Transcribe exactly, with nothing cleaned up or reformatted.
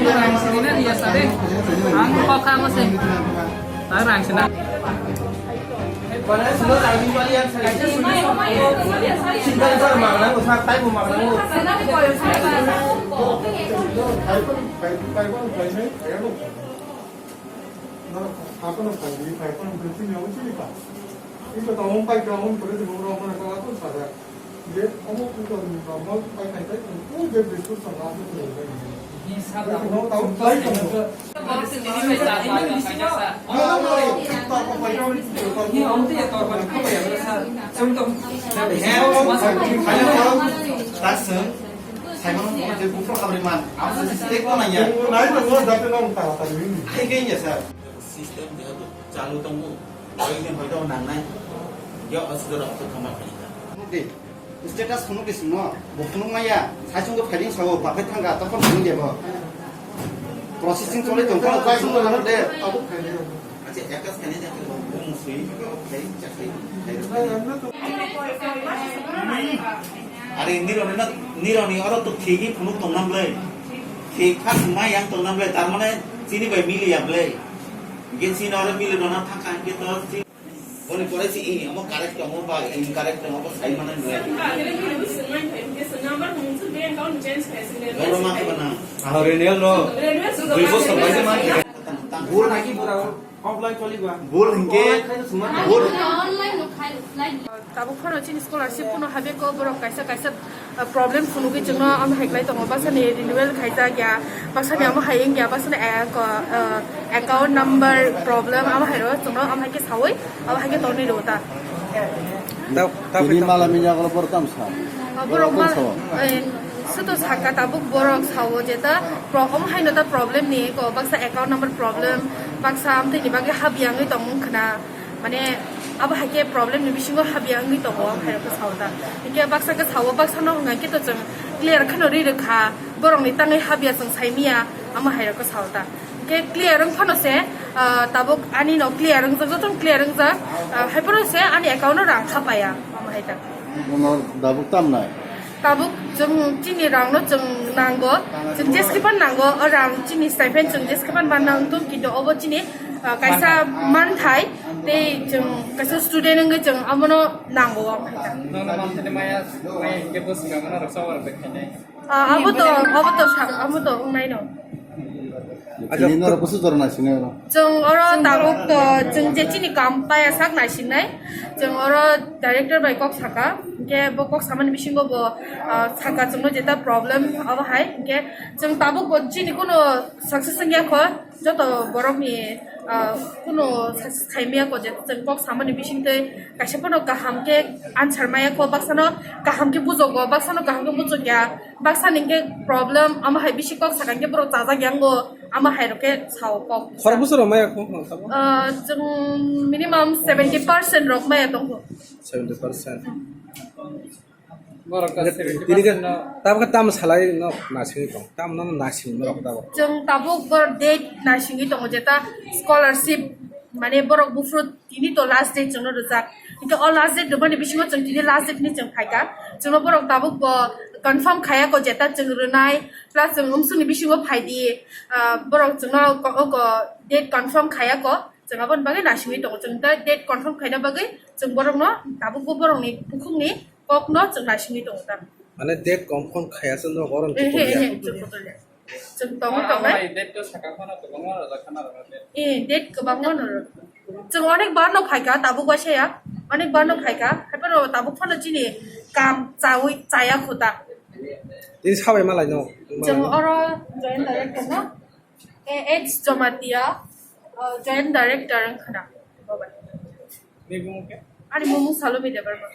Rang sini na dia sade. Ang kok kamu sih. Ang rang sini. System jehetu chalu tongo, hoyto nangnai, yo aswk rok khamar khaikha. Status phunuk di singno, bo phunuk maya, saichung khe firing sao, baphai thangkha, tokon phunuk ya bo. Processing choli tongkha, try sung khe de. Acha, ekas kani de, bo musui, khai, chakhai, khai. Are nironi na, nironi oro to thigi phunuk tongnam le. Thik kha sungma yang tongnam le, tar mane chini bai mili ya ble. Gen sini oro mili rona thangkha, hingke to si- Boni pore si ini, omo correct tongo ba incorrect tongo, obo sai mano nai. Number hwnwi swngnai, hwnkhe swngnai, number hwnwi swngnai, account change khai swngnai. Oro ma khe bana. Ah, renewal ro. Renewal swngnai. Dui bosor bai ma. Bol naki bora offline choli ba. Bol hingke. Bol. Online no khai offline. Tabuk phano chini scholarship kuno habe ko borok kaisa kaisa problem phunugwi chwngno amo hai khlai tongo, baksa ni renewal khaijak ya, baksa ni amo hai wngya, baksa ni, eh, ko, eh, account number problem amo hai ro chwngno amo hai khe sawi amo hai khe torni rw ta. Tini mala mini agolo borok tamo sa. Ah, borok ma, eh, suto saka tabuk borok sawo je ta pro-, amo hai no ta problem ni ko baksa account number problem, baksa amtwi ni bagwi habiyangwi tongmung khna. Mane, abo hai khe problem ni bisingo habya wngwi tongo, ang hai rok khe sao ta. Hinkhe baksa khe sao, baksa no hwnga khe to chwng clear kheno ri rwkha, borok ni tangwi habya chwng sai miya, amo hai rok khe sao ta. Hinkhe clear wng phano se, ah, tabuk ani no clear wngjak, joto no clear wngjak, ah, hai phano se ani account o rang kha paya, amo hai ta. Bono dabuk tam nai? Tabuk chwng chini rang no chwng nango, chwng jeske phan nango, o rang chini stipend chwng jeske phan man nang tong, kintu obo chini, ah, kaisa manthai, tei chwng kaisa student wngwi chwng abono nango, o hai ta. Nono manthai maya, maya hinkhe bwswk ang norok choba rok bai khainai. Ah, abo to, abo to sa-, abo to wngnai no. Acha, tini norok bwswk jora naisingni oro? Chwng oro tabuk to, chwng je chini kam paya sak naisingnai. Chwng oro director bai kok saka, hinkhe bo kok samani bisingo bo, ah, saka chwngno jeta problem abo hai. Hinkhe chwng tabuk bo chini kuno success wngya kho, joto borokni, ah, kuno success khaimaya kho, je chwng kok samani bisingtwi kaisa phano kaham khe answer maya kho, baksano kaham khe bujogo, baksano kaham khe bujokya. Baksa ni hwnkhe problem, amo hai bisi kok sakha hwnkhe borok chajak ya wngo, amo hai rok khe sao kok. Khorok bwswk rok maya kho, nang sabo? Ah, chwng minimum seventy percent rok maya tongkho. Seventy percent. Borok ka seventy percent no. Tini khe, tamo khe tamo salai no nasing tong, tamo no nasing borok tabuk. Chwng tabuk bor date nasingwi tongo, jeta scholarship, mane borok buphuru Tini to last date chwngno rwjak. Hinkhe o last date rwmani bisingo chwng tini last date hinwi chwng phaikha. Chwngno borok tabuk bo confirm khaya ko jeta chwng rwnai. Plus chwng umsukni bisingo phaidi, ah, borok chwngno ko-, o ko date confirm khaya ko. Chwng aboni bagwi nasingwi tongo. Chwng da-, date confirm khaina bagwi chwng borokno tabuk bo borokni bukhukni kokno chwng nasingwi tongo ta. Mane date confirm khaya se norok oro. Ehe, ehe, chwng kotolya. Chwng tongo, tongo. Amai date to saka phano kwbangma rwjak khana rwjak date. Eh, date kwbangma no rwjak. Chwng onek bar no phaikha, tabuk waisa ya. Onek bar no phaikha, haiphano tabuk phano chini kam chawi chaya khuta. Tini sabai malai no. Chwng oro joint director no. A H Jamatia, uh, joint director wng khna. Babai. Ni bumung khe? Ani bumung Salomi Debbarma.